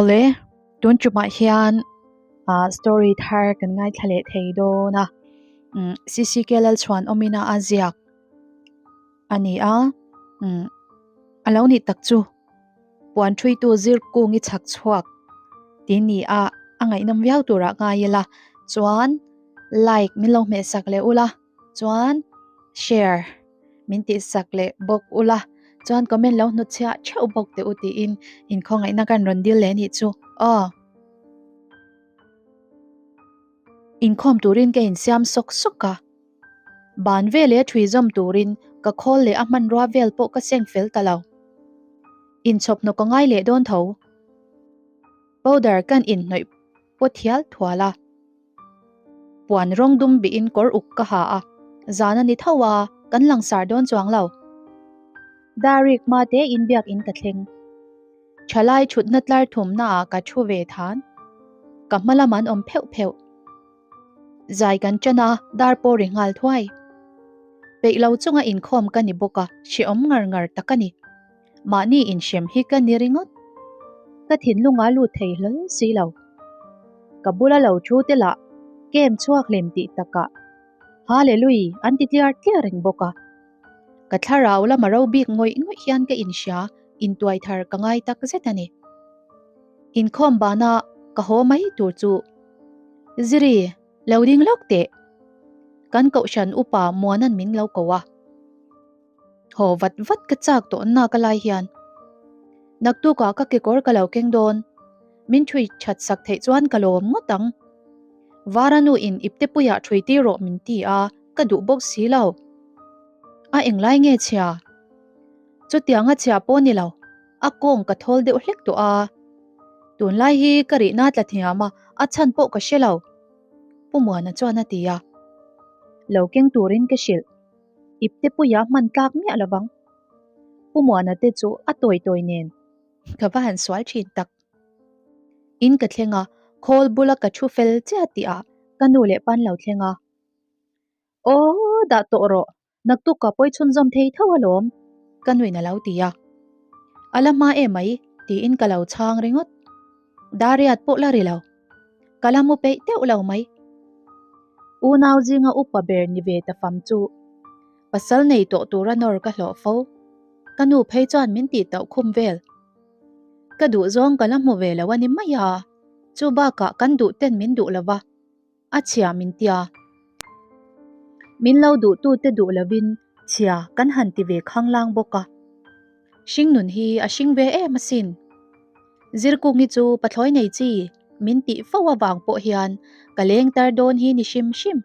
Awle, tun tumah hian story thar kan ngaithla leh thei dawn a. CCK Lalchhuanawmina a ziak a ni a. A lo nih tak chu puan thuitu zir kung i chhak chhuak tih ni a, a ngaihnawm viau turah ngai ila. Chuan like min lo hmeh sak leh ula. Chuan share min tih sak leh bawk ula chuan comment lo hnut chhiah theuh bawk teh u tiin inkhawngaihna kan rawn dil leh anih chu aw. Inkhawm turin ka insiam sawk sawk a, ban veleh thui zawm turin ka khawl leh a hmanrua vel pawh ka seng fel ta lo. Inchhawp hnawk a ngai leh dawn tho. Powder kan inhnawih pawt hial thual a. Puan rawng dum bihin kawr uk ka ha a, zan a ni tho a, kan langsar dawn chuang lo. Darik hma te in biakin ka thleng. Thalai thutna tlar thumna ah ka thu ve than. Ka hma lam an awm pheuh pheuh. Zai kan ṭan a, dar pawh ri nghal thuai. Peih lo chunga inkhawm ka ni bawk a, hrehawm ngar ngar tak a ni. Mahni inhrem hi ka ni ringawt. Ka thinlung a lut thei hlawl si lo. Ka bula lo thu te lah kem chhuak hlim tih takah Hallelui an ti tliar tliar reng bawk a. Ka thlarau lama ro bik ngawih ngawih hian ka inhria, intuai thar ka ngai tak zet a ni. Inkhawm bana ka haw mai tur chu Ziri lo ding lawk teh. Kan kohhran upa Muanan min lo ko a. Haw vat vat ka chak tawh nak a lai hian naktukah ka kekawr ka lo keng dawn. Min thui that sak theih chuan ka lawm ngawt ang. Vara nu in ipte puiah thui tir rawh min ti a, ka duh bawk si lo. A englai nge chhia? Chutiang a chhia pawh ni lo, a kawng ka thawl deuh hlek tawh a. Tunlai hi ka rihna tla thiam a, a chhan pawh ka hre lo. Pu Muana chuan a ti a. Lo keng turin ka hrilh. Ipte puia hman tlak miah lovang. Pu Muana te chu a tawi tawi nen ka va han sual thin tak. In ka thleng a, khawl bula ka thu fel chiah tih ah ka nu leh pan lo thleng a. Aw dah tawh rawh, naktuk ka pawi chhunzawm thei tho alawm, ka nuin a lo ti a. A la hma em mai tiin ka lo chhang ringawt. Dariat pawh la ri lo. Ka la mu peih deuh lo mai. Unau zinga upa ber ni ve ta fam chu pasal nei tawh tura nawr ka hlawh fo. Ka nu phei chuan min tih tauh khum vel. Ka duh zawng ka la hmu ve lo a ni mai a, chu bakah kan duh ten min duh lo va, a chhia min tia. Min lo duh tu te duh lovin chhia kan han ti ve khanglang bawk a. Hringnun hi a hring ve em asin. Zirkungi chu pathlawi nei chi min tih fo avang pawh hian ka leng tar dawn hi ni hrim hrim.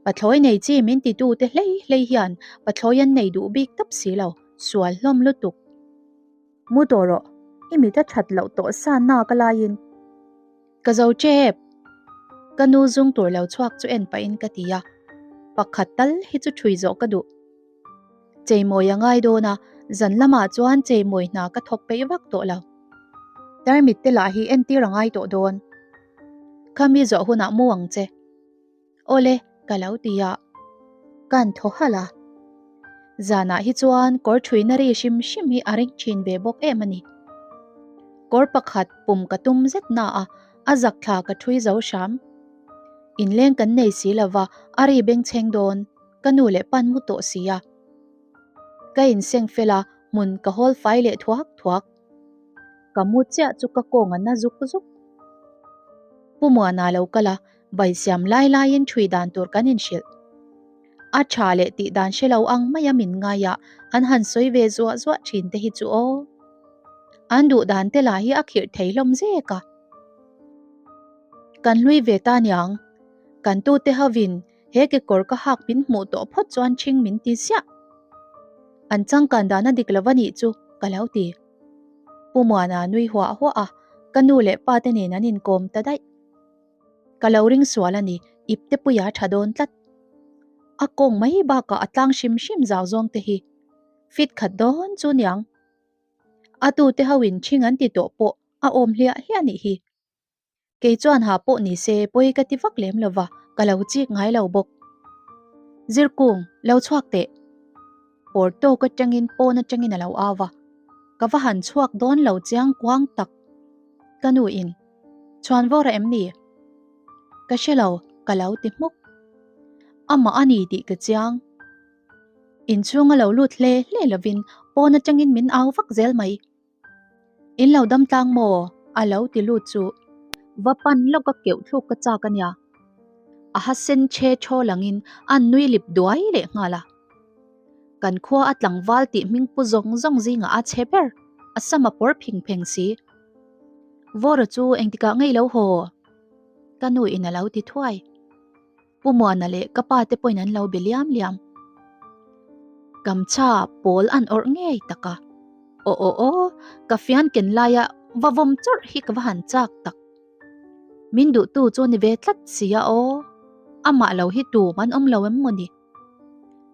Pathlawi nei chi min ti tu te hlei hlei hian pathlawi an nei duh bik tawp si lo, sual hlawm lutuk. Mu tawh rawh, i mit a that loh tawh sa nak a laiin. Ka zo tep. Ka nu zung tur lo chhuak chu en pahin ka ti a, pakhat tal hi chu thui zawh ka duh. Cheimawi a ngai dawn a, zan lamah chuan cheimawi hna ka thawk peih vak tawh lo. Tarmit te lah hi entir a ngai tawh dawn. Khami zawh hunah mu ang che. Awle, ka lo ti a. Kan thaw halh a. Zanah hi chuan kawr thuina ri hrim hrim hi a ring thin ve bawk em a ni. Kawr pakhat pum ka tum zet na a, a zak thla ka thui zo hram. Inleng kan nei si lova, a ri bengchheng dawn. Ka nu leh pan mu tawh si a. Ka inseng fel a, hmun ka hawl fai leh thuak thuak. Ka mu chiah chu ka kawng a na zuk zuk. Pu Muana lo kal a, bai siam lai laiin thui dan tur kan inhrilh. A tha leh tih dan hre lo ang maia min ngaia an han sawi ve zuah zuah thin te hi chu aw. An duh dan te lah hi a khirh thei hlawm zek a. Kan hlui ve ta niang. Kan tute hovin He kekawr ka hak min hmuh tawh phawt chuan ṭhing min ti ziah. An changkan dan a dik lo a nih chu ka lo ti. Pu Muana nui huah huah a, ka nu leh pa te nen an inkawm ta daih. Ka lo ring sual a ni, ipte puia tha dawn tlat. A kawng mai bakah a tlang hrim hrim zau zawng te hi fit khat dawn chu niang. A tute ho in ṭhing an ti tawh pawh a awm hliah hliah nih hi. Kei chuan ha pawh ni se pawi ka ti vak lem lova, ka lo chik ngai lo bawk. Zirkung, lo chhuak teh. Pawr tawk atangin pawn atangin a lo au va, ka va han chhuak dawn lo chiang kuang tak. Ka nu in, Chhuanvawra em ni? Ka hre lo, ka lo ti hmuk. Amah a ni tih ka chiang. Inchhung a lo lut hle hle lovin pawn atangin min au vak zel mai. In lo dam tlang maw? A lo ti lut chu va pan lawk a keuh thluk ka chak a nia. A ha sen che thaw langin a nui lip duai leh nghal a. Kan khua a tlangval tih hming pu zawng zawng zingah a chhe ber, a sam a pawr phing pheng si. Vawra chu engtikah ngei lo haw? Ka nu in a lo ti thuai. Pu Muana leh ka pa te pawhin an lo be liam liam. Kamcha pawl an awrh ngei tak a. Aw aw aw, ka fian ken laia va vawm chawrh hi ka va han chak tak. Min duhtu chu ni ve tlat si a aw. Amah lo hi tum an awm lo em maw ni?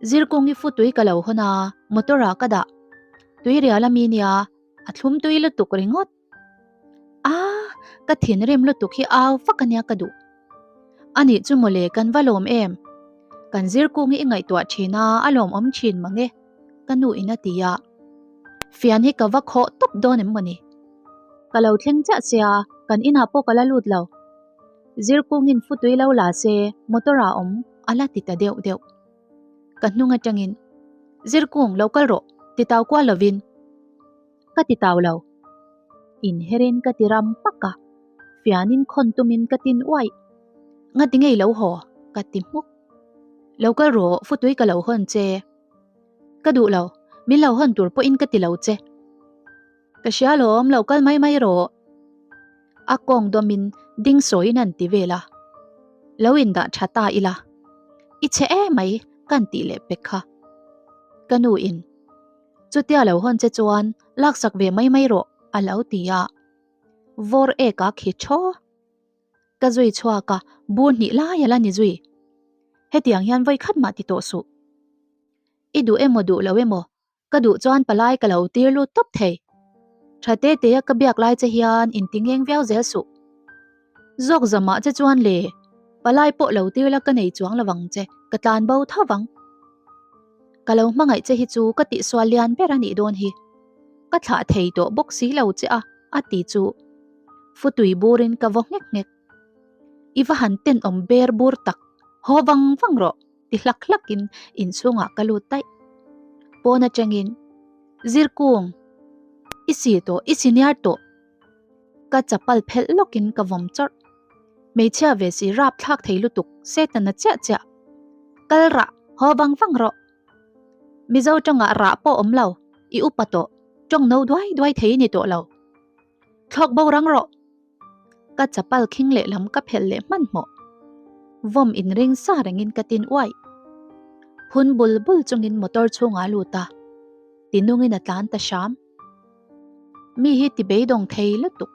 Zirkung i fu tui ka lo hawn a, motor ah ka dah. Tuirial ami nia, a thlum tui lutuk ringawt. A, ka thinrim lutuk hi au vak ania ka duh. Anih chu mawle kan va lawm em? Kan zirkung hi i ngaihtuah thin a, a lawmawm thin mang e, ka nu in a ti a. Fian hi ka va khawh tawp dawn em mawni? Ka lo thleng chiah sia, kan inah pawh ka la lut lo. Zirkungin futui lo la se, motor ah awm a la ti ta deuh deuh. Ka hnung atangin, Zirkung, lo kal rawh, ti tau kual lovin. Ka ti tau lo. Inherin ka ti ram hmak a, fianin khawn tumin ka tin uaih. Ngati ngei lo haw? ka ti hmuk. Lo kal rawh, futui ka lo hawn che. Ka duh lo, min lo hawn tur pawhin ka ti lo che. Ka hria lawm, lo kal mai mai rawh. A kawng dawmin ding sawiin an ti vel a. Lo indah tha ta ila. I chhe emai kan tih leh pek kha. Ka nu in. Chutia lo hawn che chuan laksak ve mai mai rawh a lo ti a, vawr ek a khi thaw. Ka zui chhuak a, bur hnih lai a la ni zui. Hetiang hian vawi khat mah ti tawh suh. I duh emaw duh lo emaw, ka duh chuan palai ka lo tir lut tawp thei. Tha te te a ka biak lai che hian inti ngeng viau zel suh. Zawk zamah che chuan le, palai pawh lo tir la ka nei chuang lo vang che, ka tlan bo tho vang. Ka lo hmangaih che hi chu ka tihsual lian ber a nih dawn hi. Ka thlah thei tawh bawk si lo che a, a ti chu. Futui burin ka vaw nghek nghek. I va han tenawm ber bur tak, haw vang vang rawh, ti hlak hlakin inchhungah ka lut daih. Pawn atangin, Zirkung, i si tawh, i senior tawh. Ka chapal phelh lawkin ka vawm chawrh. Hmeichhia ve si rap thlak thei lutuk Setana chiah chiah. Kal rah, haw vang vang rawh. Mizo tawngah rah pawh awm lo, i upa tawh, tawng no duai duai thei ni tawh lo. Thlawk bo rang rawh. Ka chapal khing lehlam ka phelh leh hmanhmawh. Vawm inring sa rengin ka tin uaih. Phun bul bul chungin motor chhungah a lut a, tinungin a tlan ta hram. Mi hi ti beidawng thei lutuk.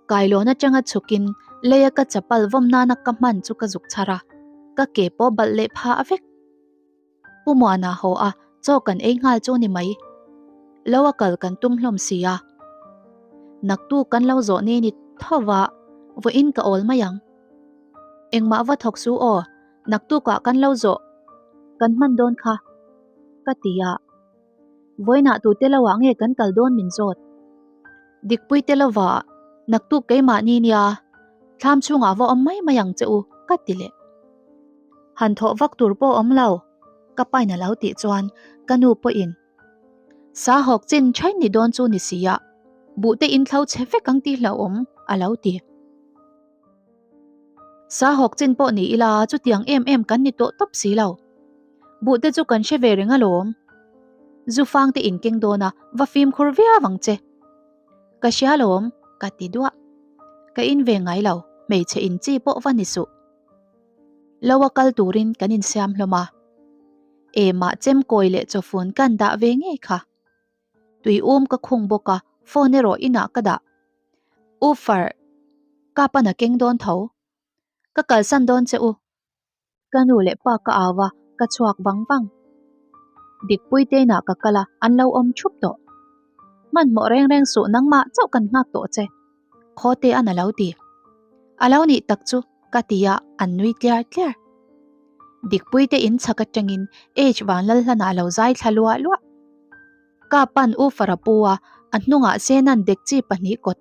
Kailawn atanga chhukin leia ka chapal vawm nana ka hman chu ka zuk chhar a, ka ke pawh balh leh phah vek. Pu Muana haw a, chaw kan ei nghal chu ni mai. Lo a kal kan tum hlawm si a. Naktu kan lo zawh ni ni tho va, vawiin ka awl mai ang. Engmah va thawk su aw, naktukah kan lo zawh kan hman dawn kha, ka ti a. Vawiinah tute lo ah nge kan kal dawn min zawt. Dikpui te lova naktuk keimahni nia thlam chhungah va awm mai mai ang che u ka ti leh. Han thawh vak tur pawh awm lo ka pain a lo tih chuan ka nu pawhin sa hawk chin thain ni dawn chu ni si a buh te in thlo chhe vek ang tih hlauhawm a lo ti. Sa hawk chin pawh ni ila chutiang em em kan ni tawh tawp si lo. Buh te chu kan hre ve reng alawm. Zu fang te in keng dawn a, va fimkhur viau ang che. Ka hria alawm, ka ti duah. Ka in ve ngai lo, hmeichhe in chi pawh va ni suh. Lo a kal turin kan insiam hlawm a. Emah chemkawi leh chawfun kan dah ve ngei kha. Tui um ka khung bawk a, phone erawh inah ka dah. U Far, ka pan a keng dawn tho. Ka kalsan dawn che u. Ka nu leh pa ka au a, ka chhuak vang vang. Dikpui te inah ka kal a, an lo awm thup tawh. Hmanhmawh reng reng suh nangmah chauh kan nghak tawh che. Khaw te an a lo ti. A lo nih tak chu ka ti a, an nui tliar tliar. Dikpui te in chhak atangin H Vanlalhlana a lo zai thla luah luah. Ka pan U Farapu a, a hnungah Senan dekchi pahnih kawt.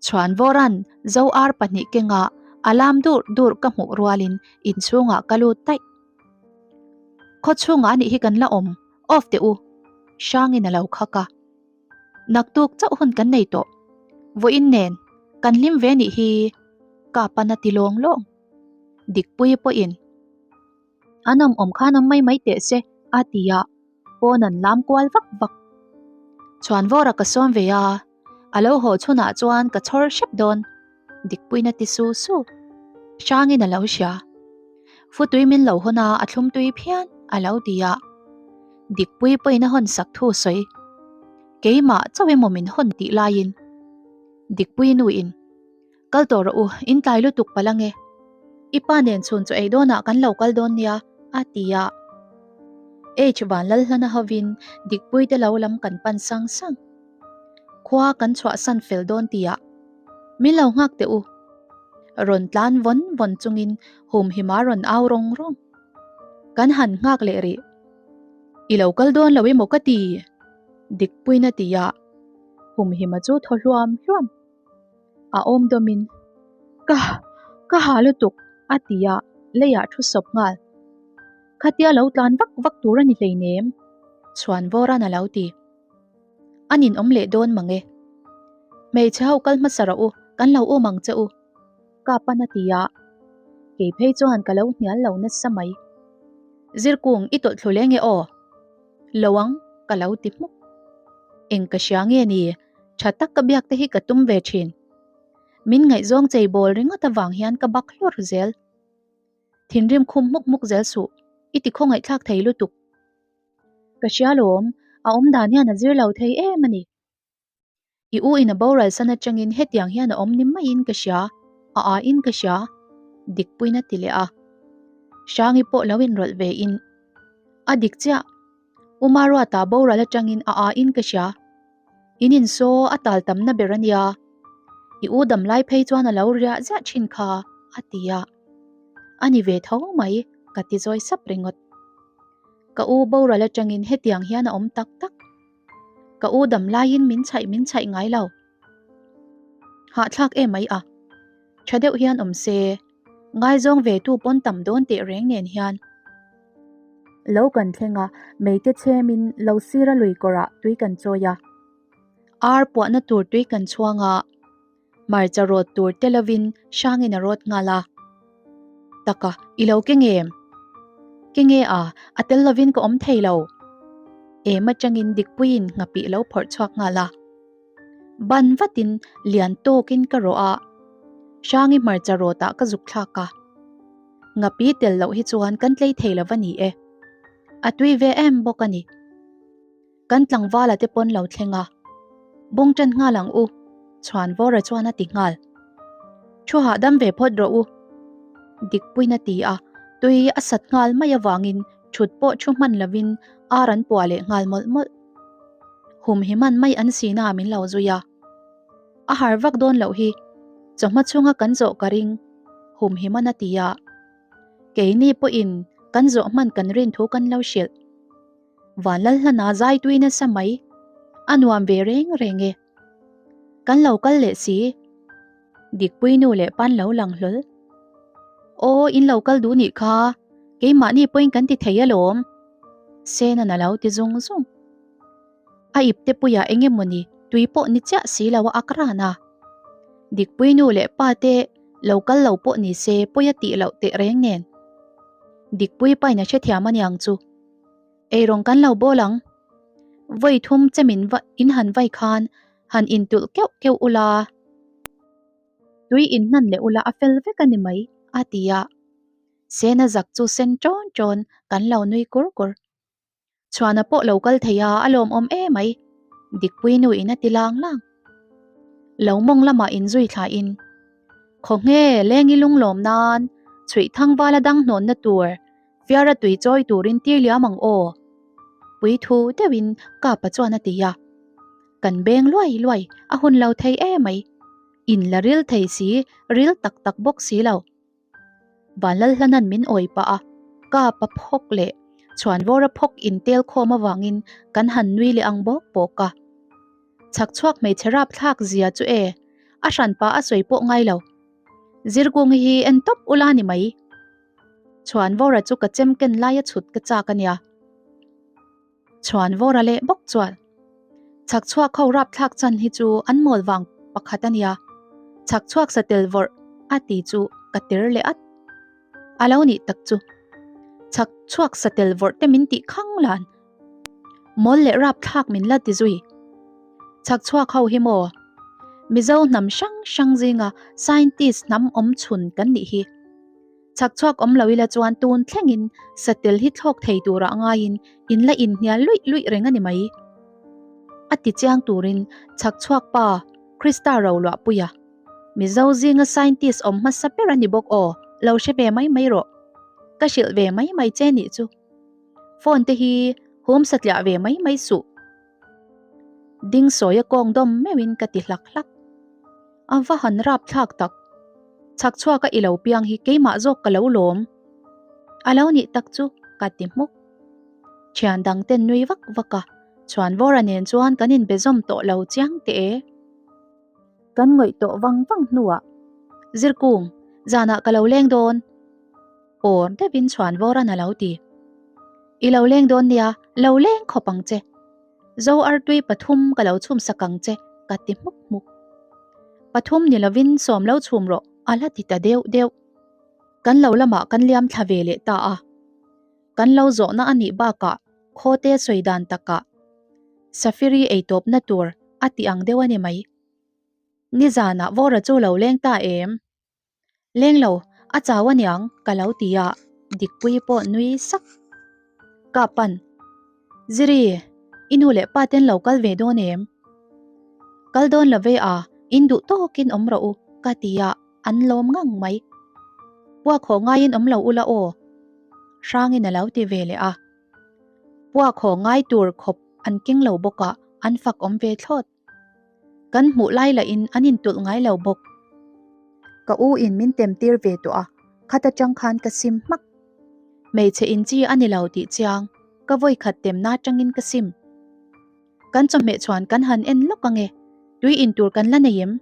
Chhuanvawra'n zo ar pahnih kengah a lam dur dur ka hmuh rualin inchhungah ka lut daih. Khaw chhungah anih hi kan la awm, off teh u, Hrangin a lo khak a. Naktuk chauh hun kan nei tawh, vawiin nen kan hlim ve nih hi ka pan a ti lawng lawng. Dikpuii pawhin an awm awm khan awm mai mai teh se a ti a, pawn an lam kual vak vak. Chhuanvawra ka sawm ve a, a lo haw chhunah chuan ka chhawr hrep dawn, Dikpuiin a ti su su. Hrangin a lo hria. Futui min lo hawn a, a thlum tui phian, a lo ti a. Dikpui pawhin a hawn sak thu sawi. Keimah chauh emaw min hawn tih laiin Dikpui nuin, Kal tawh rawh u, in tlai lutuk palh ange. I pa nen chhun chaw ei dawnah kan lo kal dawn nia, a ti a. H Vanlalhlana hovin Dikpui te lo lam kan pan sang sang. Khua kan chhuahsan fel dawn tihah min lo nghak teh u. Rawn tlan vawn vawn chungin humhima rawn au rawng rawng. Kan han nghak leh rih. I lo kal dawn lo emaw ka ti? Dikpuina tihah humhima chu thaw hluam hluam. A awm dawmin, Ka, ka ha lutuk, a ti a, leiah thu sawp nghal. Khatia lo tlan vak vak tur a ni hleinem, Chhuanvawra'n a lo ti. A ninawm leh dawn mang e. Hmeichhe ho kal hmasa rawh u, kan lo um ang che u, ka pan a ti a, kei phei chuan ka lo hnial lo nasa mai. Zirkung i tawlh thlu leng e aw? Lo ang, ka lo ti hmuk. Eng ka hria nge ni? Tha tak ka biak te hi ka tum ve thin. Min ngaihzawng chei bawl ringawt avang hian ka bak hlawr zel. Thinrim khum hmuk hmuk zel suh, i ti khawngaihthlak thei lutuk. Ka hria lawm, a awm dan hian a zir lo thei em a ni. I u in a boral san atangin hetiang hian a awm ni maiin ka hria, a aiin ka hria, Dikpuiin a ti leh a. Hrangi pawh lo inrawlh ve in, A dik chiah, U Maruata boral atangin a aiin ka hria. In insaw a tal tamna ber a nia. I u dam lai phei chuan a lo riah ziah thin kha, a ti a. A ni ve tho mai, ka ti zawi sap ringawt. Ka u boral atangin hetiang hian a awm tak tak. Ka u dam laiin min chhaih min chhaih ngai lo. Hahthlak em mai a. Tha deuh hian awm se. Ngaizawng ve tu pawn tam dawn teh reng nen hian. Lo kan thleng a, meite chhemin lo sira lui kawrah tui kan chawi a. Ar puahna tur tui kan chhuang a. Hmarcha rawt tur te lovin hrangin a rawt nghal a. Taka, i lo ke nge? Ke nge a, a tel lovin ka awm thei lo. Em atangin Dikpuiin nghapih lo phawrh chhuak nghal a. Ban vatin lian tawkin ka rawh a, Hrangi hmarcha rawtah ka zuk thlak a. Nghapi tel loh hi chuan kan tlei thei lo va ni e. A tui ve em bawk a ni. Kan tlangvala te pawn lo thleng a, Bawng ṭan nghal ang u, Chhuanvawra chuan a ti nghal. Thu hahdam ve phawt rawh u, Dikpuiin a ti a, tui a sat nghal mai avangin ṭhut pawh thu hman lovin ar an puah leh nghal mawlh mawlh. Humhiman mai an sina min lo zui a, a har vak dawn loh hi, chawhma chhunga kan zawh ka ring, Humhiman a ti a, keini pawhin kan zawh hman kan rin thu kan lo hrilh. Vanlalhlana zai tui nasa mai, a nuam ve reng reng e. Kan lo kal leh si. Dikpui nu leh pan lo lang hlawl. Aw, in lo kal duh nih kha, keimahni pawhin kan ti thei alawm. Senan a lo ti zung zung. A ipte puiah eng emawni tui pawh ni chiah si lo a ak ran a. Dikpui nu leh pa te lo kal lo pawh ni se pawi a tih loh teh reng nen. Dikpui pain a hrethiam aniang chu. Eirawng kan lo bawl ang. Vawi thum che min va in han vai khan han intulh keuh keuh ula, tui in hnan leh ula a fel vek a ni mai, a ti a. Sena zak chu sen ṭawn ṭawn kan lo nui kur kur. Chhuana pawh lo kal thei a, a lawmawm e mai, Dikpui nu in a ti lang lang. Lo mawng lamah inzui thlain, Khawnge lengi lunglawm nan chhuih thangvala dang hnawnna tur Fiara tui chawi turin tir liam ang aw? Pui thu deuhin Kapa chuan a ti a. Kan beng luai luai, a hun lo thei emai. In la ril thei si, ril tak tak bawk si lo. Vanlalhlanan min awi pah a, Kapa phawk leh Chhuanvawra phawk intel khawm avangin kan han nui leh ang bawk bawk a. Chhak chhuak hmeichhe rapthlak zia chu e. A hranpa a sawi pawh ngai lo. Zirkungi hi en tawp ula ni mai. Chhuanvawra chu ka chem ken laia chhut ka chak a nia. Chhuanvawra leh bawk chuan chhak chhuak ho rapthlak chan hi chu an mawl vang pakhat a nia. Chhak chhuak satel vawrh a ti chu ka tir leh at. A lo nih tak chu. Chhak chhuak satel vawrh te min tih khang lan. Mawl leh rapthlak min la ti zui. Chhak chhuak ho hi maw? Mizo hnam hrang hrang zinga scientist hnam awm chhun kan nih hi. Chhak chhuak awm lo ila chuan tun thlengin satel hi thlawk thei turah ngaiin in la inhnial luih luih reng a ni mai. A ti chiang turin chhak chhuak pa Krista Roluahpuia, Mizo zinga scientist awm hmasa ber a ni bawk aw, lo hre ve mai mai rawh. Ka hrilh ve mai mai che nih chu. Phone te hi hum satliah ve mai mai suh. Ding sawia kawng dawm meuhin ka ti hlak hlak. A va han rap thlak tak. Chhak chhuaka i lo piang hi keimah zawk ka lo lawm. A lo nih tak chu ka ti hmuk. Thian dang ten nui vak vak a, Chhuanvawra nen chuan kan inbe zawm tawh lo chiang teh e. Kan ngawih tawh vang vang hnuah, Zirkung, zanah ka lo leng dawn. Pawr deuhin Chhuanvawra'n a lo ti. I lo leng dawn nia, lo leng khawp ang che. Zo artui pathum ka lo chhum sak ang che, ka ti hmuk hmuk. Pathum ni lovin sawm lo chhum rawh, a la ti ta deuh deuh. Kan lo lamah kan liam thla ve leh ta a. Kan lo zawhna a nih bakah khawte sawi dan takah Safiri ei tawpna tur a ti ang deuh a ni mai. Nizanah Vawra chu lo leng ta em? Leng lo, a chau aniang ka lo ti a, Dikpuii pawh nui sak. Ka pan, Ziri, i nu leh pa ten lo kal ve dawn em? Kal dawn lo ve a, in duh tawkin awm rawh u, ka ti a, an lawm ngang mai. Puak haw ngaiin awm lo ula aw, Hrangin a lo ti ve leh a. Puak haw ngai tur khawp an keng lo bawk a, an fak awm ve thlawt. Kan hmuh lai lahin an intulh ngai lo bawk. Ka u in min tem tir ve tawh a, khat atang khan ka sim hmak. Hmeichhe in chi a ni lo tih chiang, ka vawi khat temna atangin ka sim. Kan chawhmeh chuan kan han en lawk ange, tui in tur kan la nei em?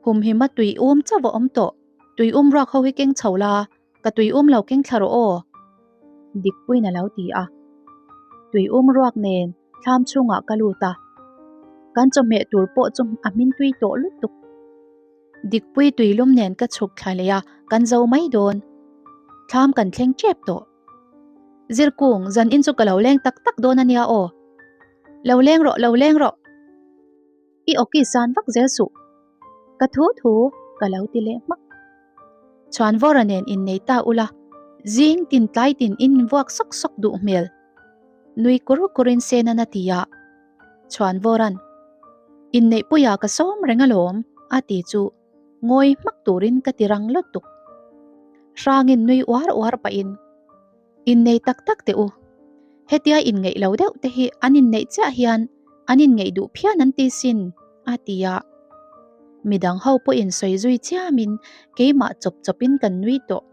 Humhima tui um chauh a awm tawh, tui um ruak ho hi keng chho la, Ka tui um lo keng thla rawh aw. Dikpuiin a lo ti a. Tui um ruak nen thlam chhungah ka lut a. Kan chawhmeh tur pawh chu a hmin tui tawh lutuk. Dikpui tui lum nen ka chhuk thla leh a, kan zo mai dawn. Thlam kan thleng tep tawh. Zirkung, zan in chu ka lo leng tak tak dawn a nia aw. Lo leng rawh, lo leng rawh. I awki san vak zel suh. Ka thu thu ka lo ti leh hmak. Chhuanvawra nen innei ta ula, zing tin tlai tin in vuak sawk sawk duh hmel. Nui kur kurin Senan a ti a. Chhuanvawra'n, Inneihpuia ka sawm reng alawm, a ti chu ngawi hmak turin ka ti rang lutuk. Hrangin nui uar uar pahin, Innei tak tak teh u. Hetia inngeih lo deuh te hi an inneih chiah hian an inngeih duh phian an ti sin, a ti a. Midang ho pawhin sawi zui chiamin keimah chawp chawpin kan nui tawh.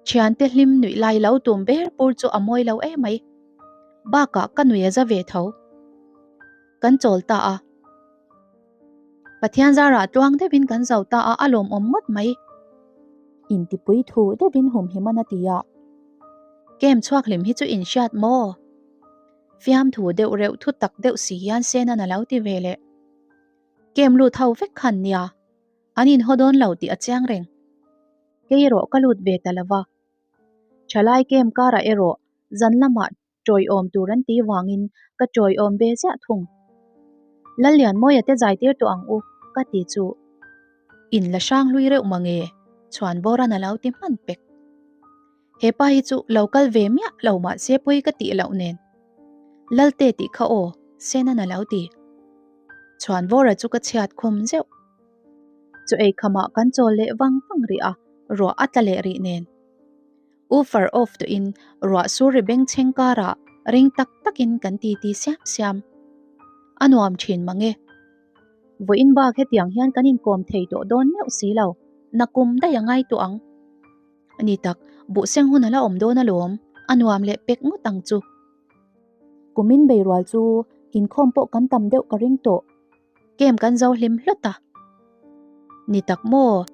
Thiante hlim nuih lai lo tum ber pur chu a mawi lo emai. Bakah ka nui a za ve tho. Kan chawl ta a. Pathian zarah tluang deuhin kan zo ta a, a lawmawm ngawt mai. Intipui thu deuhin humhim a ti a. Kem chhuak hlim hi chu inhriat maw? Fiamthu deuh reuh thu tak deuh si hian Senan a lo ti ve leh. Kem lut ho vek khan nia, an inhaw dawn lo tih a chiang reng. Kei erawh ka lut ve ta lo va. Thalai kem karah erawh zan lamah Ṭawiawm tur an tih vangin ka ṭawiawm ve ziah thung. Lallianmawia te zai tir tawh ang u, ka ti chu. In la hrang hlui reuh mange, Chhuanbawra'n a lo ti hman pek. He pa hi chu lo kal ve miah lo mahse pawi ka tih loh nen. Lalte tih kha aw, Sena'n a lo ti. Chhuanbawra chu ka chhiat khum zeuh. Chaw ei khamah kan chawl leh vang vang rih a, ruah a tla leh rih nen. Woofer off tawhin ruah sur ri bengchheng karah ring tak takin kan titi siam siam. A nuam thin mang e. Vawiin bak hetiang hian kan inkawm thei tawh dawn meuh si lo, nakum daih a ngai tawh ang. Ni tak, buhseng hun a la awm dawn alawm, a nuam leh pek ngawt ang chu. Kumin beirual chu inkhawm pawh kan tam deuh ka ring tawh. Camp kan zo hlim hlawt a. Ni tak maw?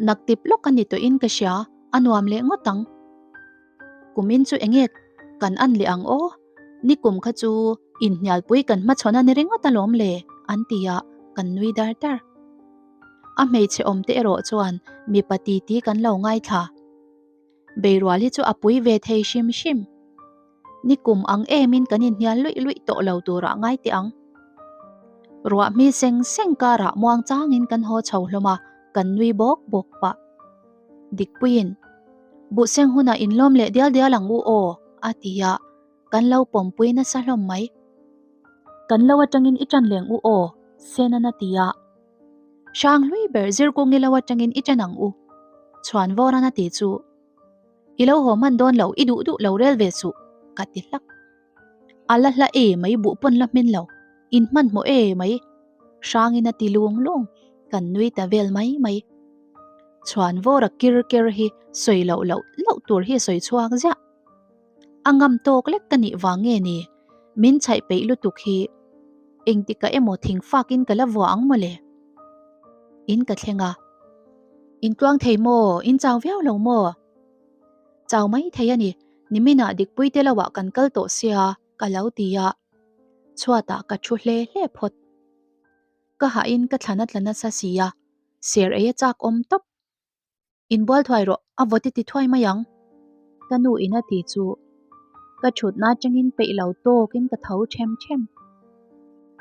Naktip lawk a ni tawhin ka hria, a nuam leh ngawt ang. Kumin chu enge kan an leh ang aw? Nikum kha chu inhnialpui kan hmachhawn a ni ringawt alawm le, an ti a, kan nui dar dar. A hmeichhe awm te erawh chuan mipa titi kan lo ngaithla. Beirual hi chu a pui ve thei hrim hrim. Nikum ang emin kan inhnial luih luih tawh lo turah ngai teh ang. Ruah hmi seng seng karah muang changin kan haw chho hlawm a, kan nui bawk bawk pah. Dikpuiin, Buhseng hunah inlawm leh dial dial ang u aw, a ti a, kan lo pawmpui nasa hlawm mai. Kan lo atangin i tan leng u aw, Senan a ti a. Hrang hlui ber zirkung i lo atangin i tan ang u, Chhuanvawran a ti chu. I lo haw hman dawn lo, i duh duh lo rel ve suh, ka ti hlak. A la hla e mai buh pawn la hmin lo, in hmanhmawh e mai, Hrangin a ti lung lung, kan nui ta vel mai mai. Chhuanvawra kir ker hi sawi loh loh loh tur hi a sawi chhuak ziah. A ngam tawk lek ka nih vang nge ni? Min chhaih peih lutuk hi engtikah emaw thing fakin ka la vuah ang mawle? In ka thleng a. In tluang thei maw? In chau viau lo maw? Chau mai thei a ni, niminah dikpui te loah kan kal tawh sia ka lo ti a. Chhuatah ka thu hle hle phawt. Ka hahin ka thlan a tla nasa si a, ser ei a chak awm tawp. Inbual thuai rawh, a vawt i ti thuai mai ang. Ka nu in a ti chu ka thutna atangin peih lo tawkin ka tho them them.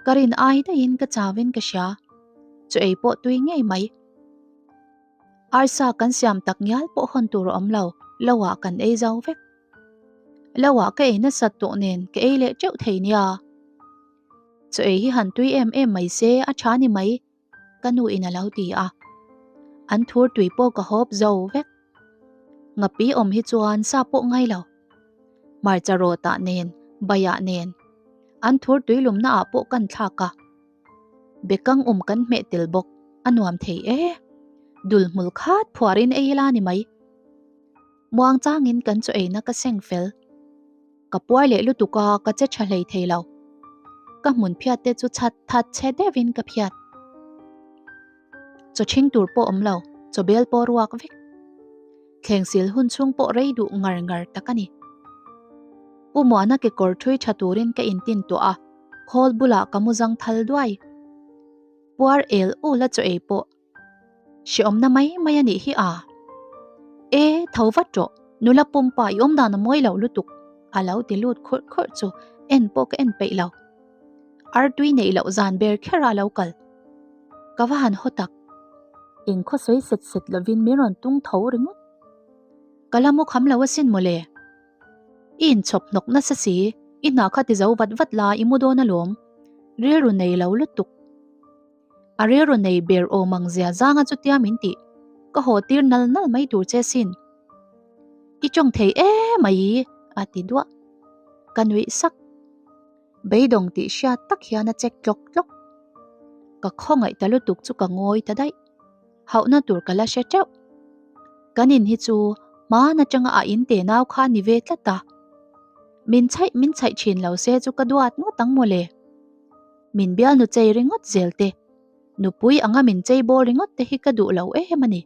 Ka rin ai daihin ka chauin ka hria, chu ei pawh tui ngei mai. Arsa kan siam tak ngial pawh hawn tur a awm lo, lo ah kan ei zo vek. Lo ah ka ei nasat tawh nen ka ei leh teuh thei nia. Chaw ei hi han tui em em mai se a tha ni mai. Ka nu in a lo ti a, an thur tui pawh ka hawp zo vek. Ngapi awm hi chuan sa pawh ngai lo. Hmarcha rawtah nen, baiah nen, an thur tui lumna ah pawh kan thlak a. Bekang um kan hmeh tel bawk, a nuam thei e. Dul hmul khat phuarin ei ila ni mai. Muang changin kan chaw eina ka seng fel. Ka puar leh lutuk a, ka che tha hlei thei lo. Ka hmun phiat te chu chhat that chhe deuhin ka phiat. Chaw ṭhing tur pawh awm lo, chaw bel pawh ruak vek. Thleng sil hun chhung pawh rei duh ngar ngar tak a ni. Pu Muana kekawr ṭhui ṭha turin ka intin tuah a, khawl bulah ka mu zang thal duai. Puar el ul a chaw ei pawh Hreawmna mai mai a nih hi a. E, tho vat rawh, nula pumpa i awm dan a mawi lo lutuk, a lo ti lut khurh khurh chu en pawh ka en peih lo. Artui neih loh zan ber kher a lo kal. Ka va han haw tak. Eng khaw sawi set set lovin min rawn tung tho ringawt. Ka la mu kham lo asin mawle. I inchhawp hnawk nasa si, i hna kha ti zo vat vat la i mu dawn alawm. Rilru nei lo lutuk. A rilru nei ber awm ang zia zanga chutia min tih ka haw tir nal nal mai tur che sin. I tawng thei e mai a ti duah. Ka nuih sak. Beidawng tih hriat tak hian a check tlawk tlawk. Ka khawngaih ta lutuk chu ka ngawi ta daih. Hauhna tur ka la hre teuh. Kan in hi chu hmaan atanga a in te nau kha ni ve tlat a. Min chhaih min chhaih thin lo se chu ka duat ngawt ang mawle. Min bialnu chei ringawt zel te, nupui anga min chei bawl ringawt te hi ka duh lo em a ni.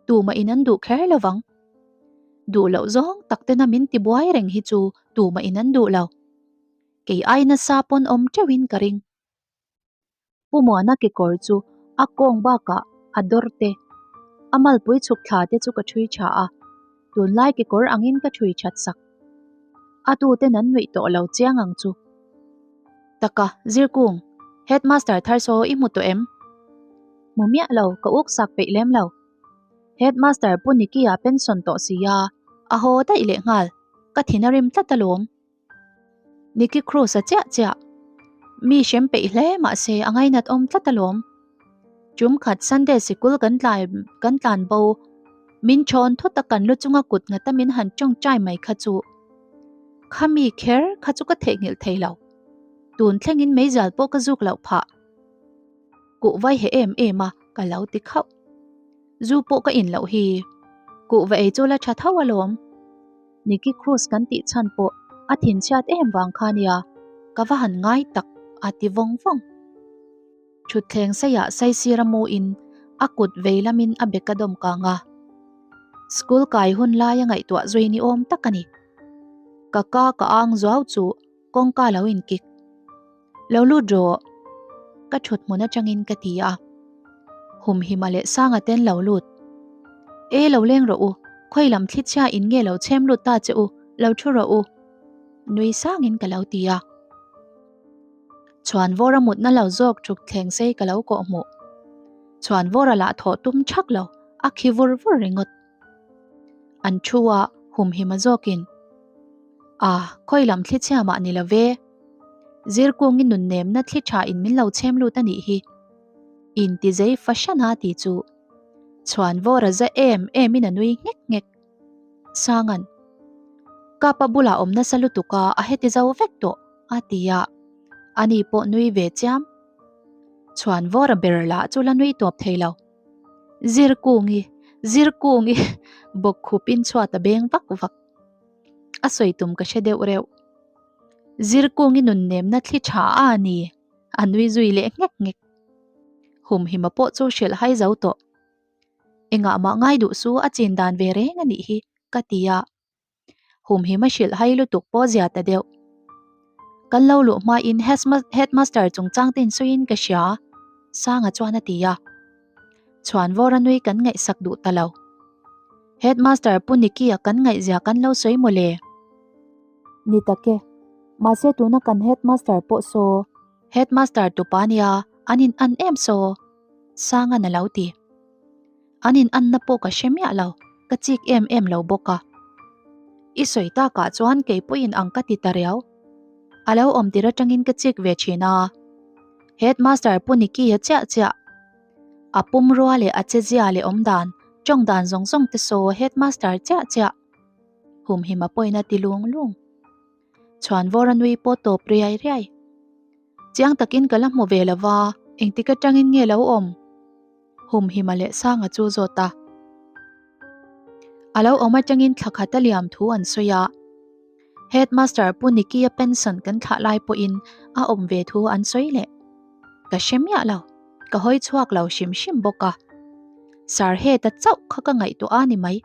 Tumah in an duh kher lo vang. Duh loh zawng tak tena min ti buai reng hi chu tumah in an duh lo. Kei ai nasa pawn awm teuhin ka ring. Pu Muana kekawr chu a kawng bakah a dawr te, a malpui chhuk thla te chu ka ṭhui ṭha a, tunlai kekawr angin ka ṭhui ṭhat sak. A tuten an nuih tawh lo chiang ang chu. Taka, Zirkung, Headmaster thar saw i hmu tawh em? Hmu miah lo, ka uk sak peih lem lo. Headmaster Pu Nicky-a pension tawh si a, a haw daih leh nghal, ka thin a rim tlat alawm. Nicky Cruz a chiah chiah. Mi hrem peih hle mahse a ngainat awm tlat alawm. Tum khat Sunday sikul kan tlai kan tlan bo min thawn thut a kan lu chunga kut ngata min han tawngtai mai kha chu kha mi kher kha chu ka theihnghilh thei lo. Tun thlengin meizal pawh ka zuk loh phah. Kuhvai he em em a ka lo ti khauh. Zu pawh ka in loh hi. Kuhva ei chu la tha tho alawm. Nicky Cruz kan tih chhan pawh a thinchhiat em vang kha nia, ka va han ngai tak a ti vawng vawng. Thutthleng seiah saisir a mu in a kut vei lamin a bek a dawm kang a. School kai hun lai a ngaihtuah zui ni awm tak a ni. Ka ka ka ang zuau chu kawngka lo in kik. Lo lut rawh. Ka thut hmun atangin ka ti a. Humhima leh Sanga ten lo lut. E lo leng rawh u, khawi lam thli chhia in nge lo chhem lut ta che u, lo thu rawh u. Nui sangin ka lo ti a. Chhuanvawra mutna lo zawk thuk thleng sei ka lo kawh hmuh. Chhuanvawra lah thawh tum thak lo, a khi vur vur ringawt. An thu a, humhima zawkin, A, khawi lam thli chhia mah ni lo ve. Zirkungi nunnemna thli tha in min lo chhem lut a nih hi. Intizei fahran a ti chu. Chhuanvawra za em em in a nui nghek nghek. Sangan, Ka pa bulah awm nasa lutuk a, a heti zo vek tawh, a ti a. Ani pawh nui ve chiam. Chhuanvawra ber lah chu la nui tawp thei lo. Zirkungi, Zirkungi, bawk khup in chhuat a beng vak vak. A sawi tum ka hre deuh reuh. Zirkungi nunnemna thli tha a ni, a nui zui leh nghek nghek. Humhima pawh chu hrilh hai zo tawh. Engah mah ngai duh su a chin dan ve reng a nih hi, ka ti a. Humhima hrilh hai lutuk pawh zia ta deuh. Kan lo luh hmain headmaster chungchang te insawiin ka hria, Sanga chuan a ti a. Chhuanvawra nui kan ngaihsak duh ta lo. Headmaster Pu Nicky-a kan ngaihzia kan lo sawi maw le? Ni tak e. Mahse tuna kan headmaster pawh saw. Headmaster tupa nia, an in an em saw? Sanga'n a lo ti. An in anna pawh ka hre miah lo, ka chik em em lo bawk a. I sawi takah chuan kei pawhin ang ka ti ta riau. A lo awm tir atangin ka chik ve thin a. Headmaster Pu Nicky-a chiah chiah. A pumrua leh a chezia leh awmdan, tawng dan zawng zawng te saw headmaster chiah chiah. Humhima pawhin a ti lung lung. Chhuanvawra nui pawh tawp riai riai. Chiang takin ka la hmu ve lo va, engtik atangin nge lo awm? Humhima leh Sanga chu zawt a. A lo awm atangin thla khat a liam thu an sawi a. Headmaster Pu Nicky-a pension kan thlah lai pawhin a awm ve thu an sawi leh. Ka hre miah lo, ka hawi chhuak lo hrim hrim bawk a. Sir Head-a chauh kha ka ngaihtuah a ni mai.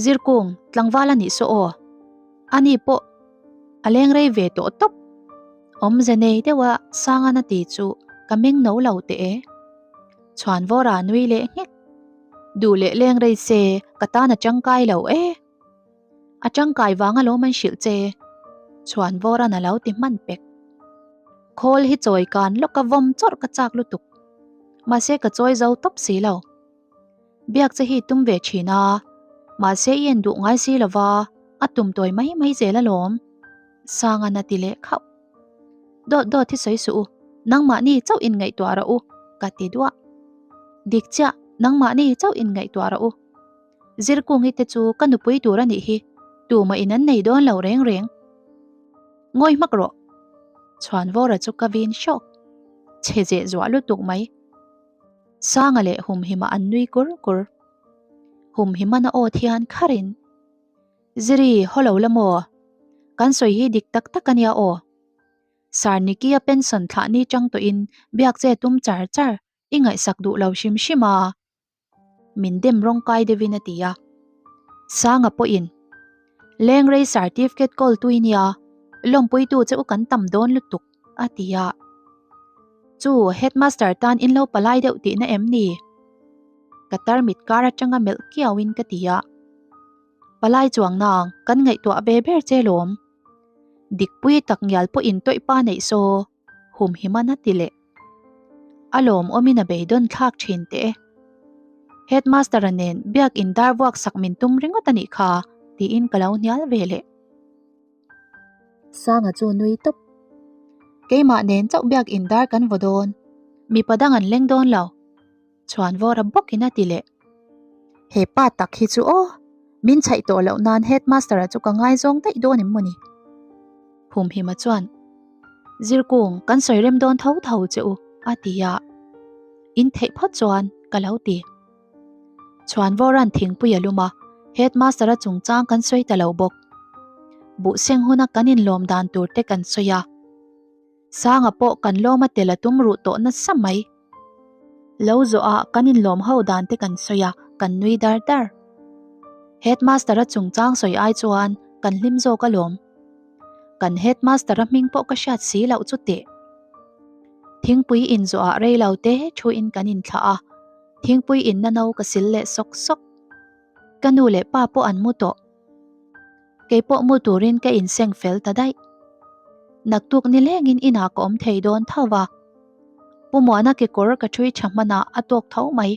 Zirkung, tlangval a nih saw aw. Ani pawh a leng rei ve tawh tawp. Awmze nei deuha Sangan a ti chu ka meng no lo teh e. Chhuanvawra nui leh nghek. Duh leh leng rei se ka tan a tangkai lo e. A tangkai vang alawm an hrilh che. Chhuanvawran a lo ti hman pek. Khawl hi chawi kan lawk a vawm chawrh ka chak lutuk. Mahse ka chawi zo tawp si lo. Biak che hi tum ve thin a, mahse i en duh ngai si lova, a tum tawi mai mai zel alawm. Sangan a ti leh khauh. Dawt dawt hi sawi suh u, nangmahni chauh in ngaihtuah rawh u, ka ti duah. Dik chiah, nangmahni chauh in ngaihtuah rawh u. Zirkungi te chu ka nupui tur a nih hi, tumah in an nei dawn lo reng reng. Ngawi hmak rawh. Chhuanvawra chu ka vin hrawk. Chhe zeh zuah lutuk mai. Sanga leh Humhima an nui kur kur. Humhimana aw thian kharin, Ziri, haw lo la maw? Kan sawi hi dik tak tak a nia aw. Sir Nicky-a pension thlah ni chang tawhin biak che tum char char i ngaihsak duh lo hrim hrim a. Min dem rawng kai deuhin a ti a. Sanga pawhin, Leng rei certificate kawl tui nia, lawmpuitu che u kan tam dawn lutuk. A ti a. Chu, headmaster tan in lo palai deuh tihna em ni? Ka tarmit kar atanga melh kiauin ka ti a. Palai chuang nang, kan ngaihtuah ve ber che lawm. Dikpui tak ngial pawhin tawih pa neih saw, humhiman a ti leh. A lawmawmin a beidawn thlak thin teh e. Headmaster-a nen biak in dar vuak sak min tum ringawt a nih kha, tiin ka lo hnial ve leh. Sanga chu nui tawp. Keimah nen chauh biak in dar kan vaw dawn. Mipa dang an leng dawn lo. Chhuanvawra bawkin a ti leh. He pa tak hi chu aw, min chhaih tawh loh nan headmaster-a chu ka ngaizawng daih dawn em mawni? Humhima chuan, Zirkung, kan sawi rem dawn tho tho che u, a ti a. In theih phawt chuan ka lo ti. Chhuanvawra'n thingpui a lum a, headmaster-a chungchang kan sawi ta lo bawk. Buhseng huna kan inlawm dan tur te kan sawi a. Sanga pawh kan lawm a tel a tum ruh tawh nasa mai. Lo zawh ah kan inlawm ho dan te kan sawi a, kan nui dar dar. Headmaster a chungchang sawi ai chuan kan hlim zawk alawm. Kan headmaster a hming pawh ka hriat si loh chu teh. Thingpui inzawh ah rei lo te thu in kan inthlah a, thingpui inna no ka sil leh sawk sawk. Ka nu leh pa pawh an mu tawh. Kei pawh mu turin ka inseng fel ta daih. Naktuk nilengin inah ka awm thei dawn tho va. Pu Muana kekawr ka ṭhui ṭha hmanah a tawk tho mai.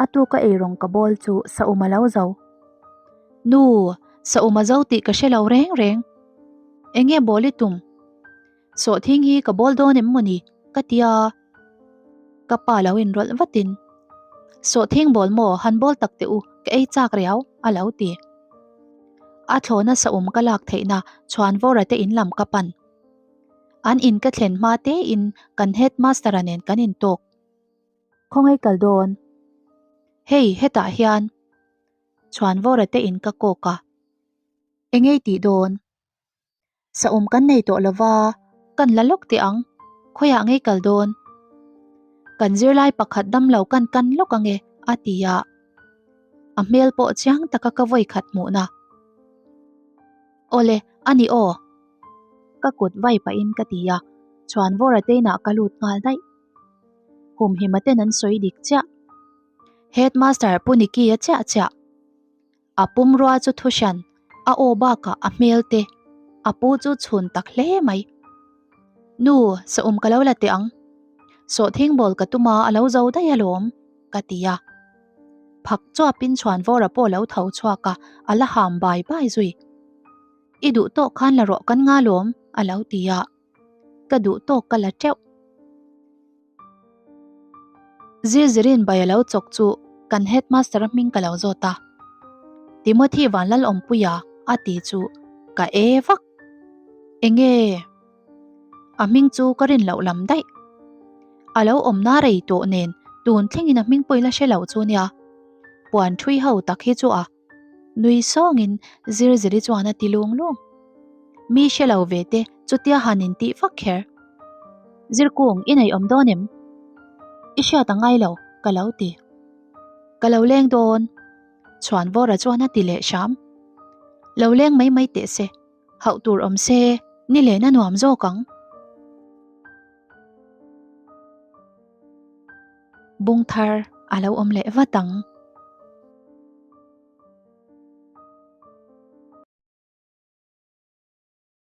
A tuka eirawng ka bawl chu Sauma lo zo. Nu, Sauma zo tih ka hre lo reng reng. Enge bawl i tum? Sawhthing hi ka bawl dawn em mawni? Ka ti a. Ka pa lo inrawlh vatin, Sawhthing bawl maw han bawl tak teh u, ka ei chak riau, a lo ti. A thlawna saum ka lak theihna chhuanvawra te in lam ka pan. An in ka thlen hma tein kan headmaster-a nen kan intawk. Khawngaih kal dawn. Hei, hetah hian chhuanvawra te in ka kawk a. Engei tih dawn? Saum kan nei tawh lova, kan la lawk teh ang, khawiah ngei kal dawn? Kan zirlai pakhat dam lo kan kan lawk ange, a ti a. A hmel pawh chiang taka ka vawi khat hmuhna. Awle, a ni aw. Ka kut vai pahin ka ti a, chhuanvawra te inah ka lut nghal daih. Humhima ten an sawi dik chiah. Headmaster Pu Nicky-a chiah chiah. A pumrua chu thuhran, a aw bakah a hmel te, a pu chu chhun tak hle mai. Nu, saum ka lo la teh ang. Sawhthing bawl ka tum a, a lo zo daih alawm, ka ti a. Phak chuapin chhuanvawra pawh lo tho chhuak a, a la ham bai bai zui. I duh tawk khan la rawh kan nga lawm, a lo ti a. Ka duh tawk ka la teuh. Zirzirin bai a lo chawk chu kan headmaster a hming ka lo zawt a. Timothy Vanlalawmpuia a ti chu ka e vak. Enge? A hming chu ka rin loh lam daih. A lo awmna rei tawh nen tun thlengin a hming pawh i la hre lo chu nia. Puan ṭhui ho tak hi chu a. Nui sawngin Zirziri chuan a ti lung lung. Mi hre lo ve te chutia han intih vak kher. Zirkung i nei awm dawn em? I hriat a ngai lo, ka lo ti. Ka lo leng dawn, Chhuanvawra chuan a ti leh hram. Lo leng mai mai teh se, hauh tur awm se, ni len a nuam zawk ang. Bung thar a lo awm leh vat ang.